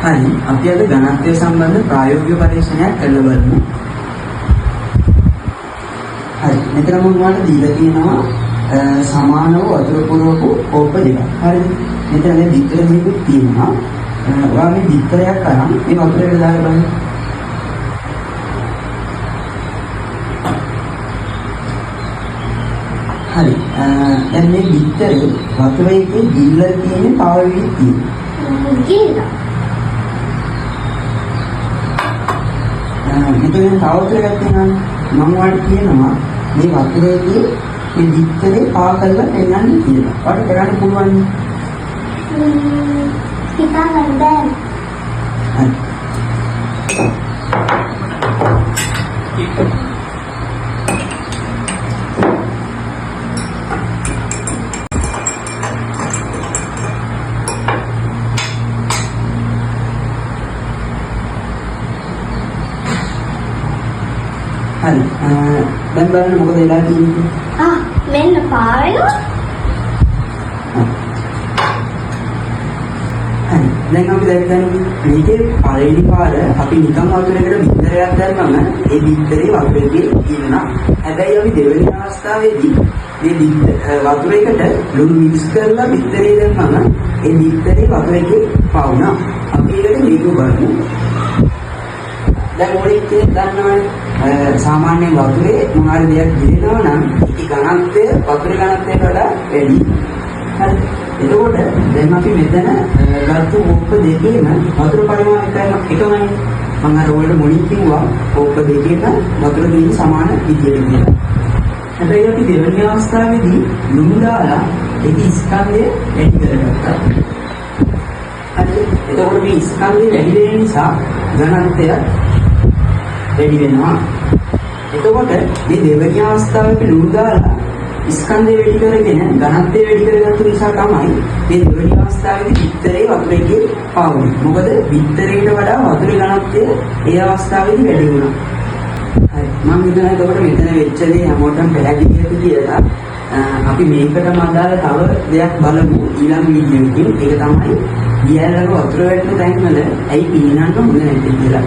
හරි, අපි අද ඝනත්වය සම්බන්ධ ප්‍රායෝගික පරීක්ෂණයක් කරලා බලමු. හරි, මෙතන මම ඔයාලට දීලා තියෙනවා සමානව වතුර පුරවපු කෝප්ප දෙකක්. හරිද? මෙතන දැන් බිත්තර දෙකක් තියෙනවා. ඔයා මේ බිත්තරයක් අරන් මේ වතුරේට දාලා බලන්න. හරි. දැන් මේ බිත්තරේ වතුරේ ගිල්ල තියෙන පාවෙවි තියෙනවා. ගිහිල්ලා. මෙතන තව වතුර එකක් තියෙනවානේ. මම ඔයාලට කියනවා මේ වතුරේදී මේ බිත්තරේ පා කරලා පෙන්නන්න කියලා. ඔයාලට කරන්න පුළුවන් නේ? හිතා ගන්න බෑ. හරි. හරි. දැන් බලන්න මොකද වෙලා තියෙන්නේ. ආ මෙන්න පා වෙනවා. හරි. දැන් අපි දැක්කනේ මේකේ පළවෙනි පාර අපි නිකන් වතුරකට බිත්තරයක් දැම්මම ඒ බිත්තරේ වතුරේ ගිලුණා. හැබැයි අපි දෙවෙනි අවස්ථාවේදී මේ වතුරේකට ලුණු මික්ස් කරලා බිත්තරේ දැම්මම ඒ බිත්තරේ වතුරේ පවුණා. අපි ඒකට හේතුව බලමු. දැන් ඕනේ කෙනෙක් දන්නවනේ සාමාන්‍යයෙන් වතුරේ මොන හරි දෙයක් ගිලෙනවා නම් ඒකේ ඝනත්වය වතුරේ ඝනත්වයට වඩා වැඩි. හරි. එතකොට දැන් අපි මෙතන ගත්ත කෝප්ප දෙකේම වතුර පරිමාණ එකමයි. මම අර ඔයාලට මුලින් කිව්වා කෝප්ප දෙකේම වතුර දෙන්නේ සමාන විදියට කියලා. හැබැයි අපි දෙවෙනි අවස්ථාවේදී ලුණු දාලා ඒකේ ස්කන්ධය වැඩි කරගත්තා. හරි. එතකොට මේ ස්කන්ධය වැඩි වෙන නිසා ඝනත්වය වැඩි වෙනවා. එතකොට මේ දෙවෙනි අවස්ථාවේ ලුණු දාලා ස්කන්ධය වැඩි කරගෙන ඝනත්වය වැඩි කරගත්තු නිසා තමයි මේ දෙවෙනි අවස්ථාවේදී බිත්තරේ වතුරේ පාවුනේ. මොකද බිත්තරේට වඩා වතුරේ ඝනත්වය ඒ අවස්ථාවේදී වැඩි වුණා. හරි. මම හිතනවා එතකොට මෙතන වෙච්ච දේ හැමෝටම පැහැදිලි ඇති කියලා. අපි මේකටම අදාළ තව දෙයක් බලමු ඊළඟ වීඩියෝ එකකින්. ඒක තමයි දියැලක වතුර වැටෙන තැන්වල ඇයි පීනන්න හොඳ නැත්තේ කියලා.